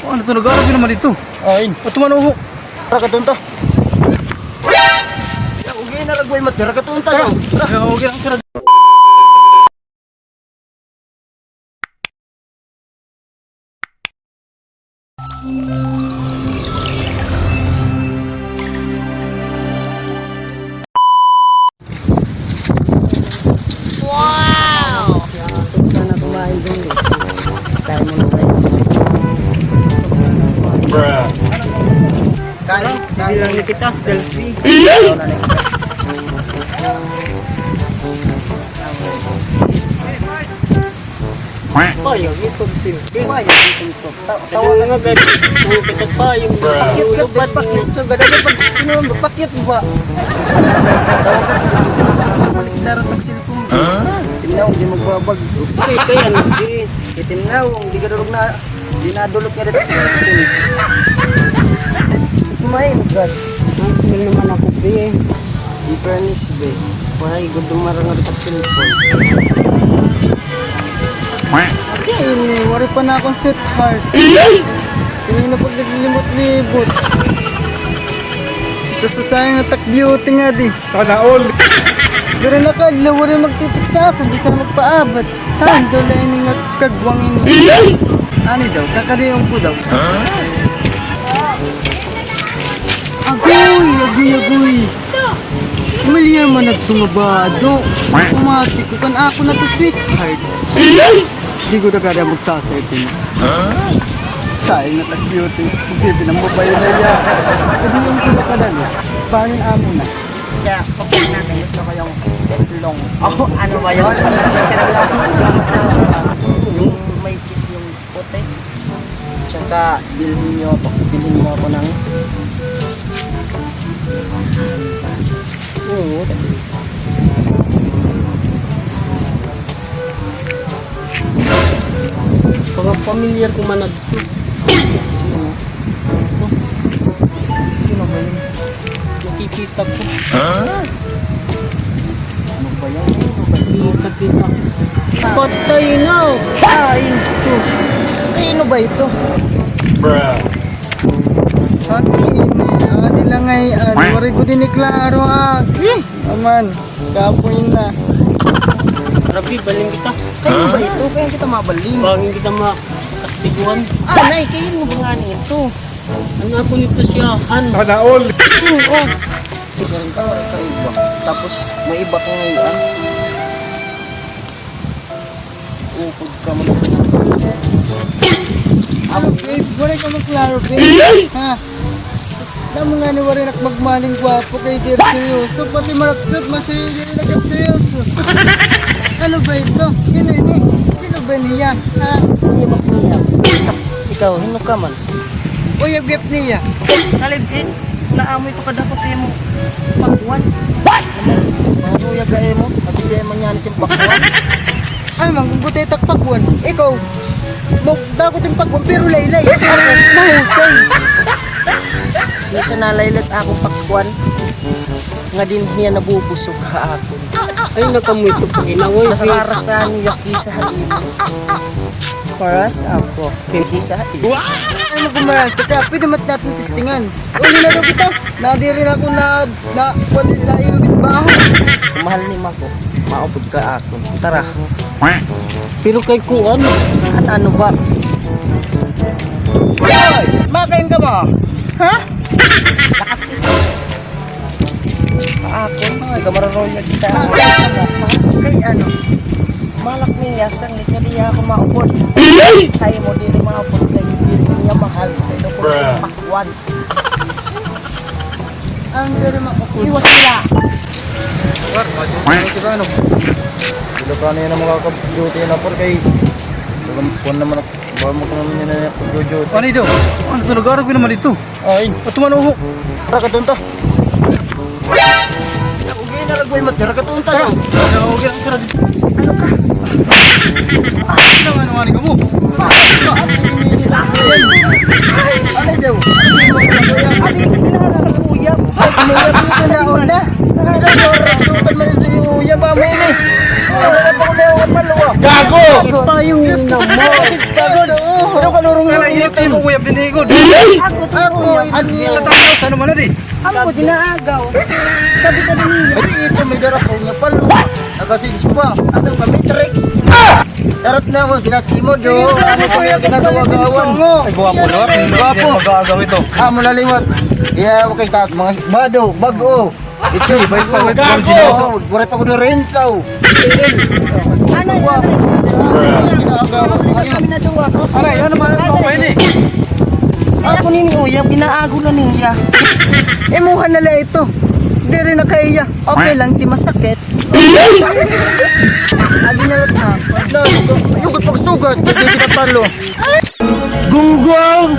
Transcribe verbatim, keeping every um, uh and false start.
Ano to, nag-aarog naman dito? Ain. Ato man, uho. Tara, katuon ta. Ya, ugi na, ragway, mat-, tara, katuon ta. Tara. Tara. Ya, ugi na, tara. Wow! Sana kumain din eh. Tayo muna tayo. Bruh. Kain, kain. Bilang kita, selfie. Payag, ito, selfie. Payag, ito. Ta-, tawa na nga, gad. Uy, kita pa, yung pakyat ka, ulo, ba't pakyat sa gada, ba't pakyat ba? Tawa ka, sa balik na rin ang cellphone. Huh? Timnaw, di magbabag. Okay, kaya, di. Timnaw, di ka durog na, di nadulot nga dito sa cellphone. Smile, gad. Ang smile naman ako, be. In fairness, be. Why, good, dumarang nga dito sa cellphone. Kay ini, waray pa na akon sweetheart. Kanina pa naglimot-limot. Ito sa sayang nga tak beauty nga di. Sana all. Pero nakadlaw, waray magtitiksa ako, bisan magpaabot. Tayo daw lang ini nga kagwang ini. Ani daw, kakadayon ko daw. Agoy, agoy, agoy. Pamilyar man adto nga bado. Pamati ko kan akon adto sweetheart. Di ko na kada magsasay ko na. Sayang na tak beauty. Hindi, pinambabayo na iya. Hindi yung pula ka na, no? Bangin amo na. Kaya, pagkain natin, gusto ko yung itlong. Oh, ano ba yun? Yung may cheese, yung puti. Tsaka, bilhin niyo ako. Bilhin niyo ako ng... Oo, kasi... Mga pamilyar ko man nagto. Sino? Sino ba yun? Nakikita ko. Huh? Ano ba yan? Kita, kita. Patay na. Ay, ito. Ay, ano ba ito? Bruh. Pati ini, ah, nila ngay-an. Waray ko din iklaro, ah. Eh, aman, kapoy na. Rabi, balhin kita. Kaya ba ito? Kaya kita mabalhin. Bangin kita ma-, kastiguan. Ah, nay, kaya mo ba nga ito? Ano ako nito siya, han? Sana all. Ano? Siya rin ka, waray ka iba. Tapos, may iba ka ngayon. Upod ka man. Ano, babe? Waray ka magklaro, babe. Ha? Alam mo nga ni waray nak magmaling gwapo kay diri seryoso. Pati maraksot, mas diri na ka seryoso. Ano ba ito? Sino ini? Sino ba niya? Ha? Ikaw, hino ka man? Uyab-uyab niya. Kalibin, naamoy ito kadakot imo. Pakwan. What? Ano, uyab ka imo? Agi ka imo niyan, ito yung pakwan. Ano man, kung gutay tak pakwan? Ikaw, mo, dakot yung pakwan, pero laylay. Mahusay. Di siya nalaylat akong pakwan. Nga din niya nabubusog ha akon. Ay, nakamoy ito pa, inaway. Nasararasan niya kisa ha imo. Paras ako. Hindi siya. Ay, magkumarasa ka. Pwede mat natin testingan. Uli na daw kita. Nadiri na ako na, na, pwede na ilubit ba ako? Mahal ni Mako. Maupod ka ako. Tara. Pero kay kuan. At ano ba? Hoy! Makain ka ba? Ha? Ako, ay, kamararong niya kita. Kay ano, malak niya, sanglit niya, di ako maupod. Kay mo, di maupod, kay diri niya mahal, kay lukot pakwan. Ang diri maupod. Iwas niya. War, maupod ka ano? Dili ka niya na makaka-duty na por kay, kun naman ako, ba mo kun naman niya na ako duty. Ano ito? Ano ito? Nag-aarog naman dito. Ay. Ato man, uho. Tara, katuon ta. Ugi na, ragway, mat-, tara, katuon ta. Tara. Ano ka? Ano, ano, ano ka mo? Ay, ano daw? Adi, kasi na nga, uyab. Ay, uyab, ano ka na, una? Ano daw, sultan man ito yung uyab, amo ini. Wala pa ko na yung maluwa. Gago! Ito yung ina mo. Gago. Ano ka, lurong na init mo, uyab? Ako, ako, ako. Ano man na di? Ako, dinaagaw. Sabi ka din niya. Ay, ito, may dara pa niya palo. Nakasigis pa. Ano pa, Matrix? Darat na ako, ginatsimod, oh. Ano ko yung ginagawa-gawan? Ay, gwapo, no? Gwapo. Mag-aagaw ito. Ah, mula liwat. Yeah, okay, taas, mga bado, bag-o. Ito, vice pa, original. Oh, buray pa ko na rin, so. Ano yun, ano yun? Kami na duwa. Aray, ano man, ano ba ini? Ako nini, uya, pinaago na niya. Imuha na lang ito. Diri na kaya. Okay lang, di masakit. Adi na lang, ah. Ayoko pagsugad, hindi kita talo. Gunggong!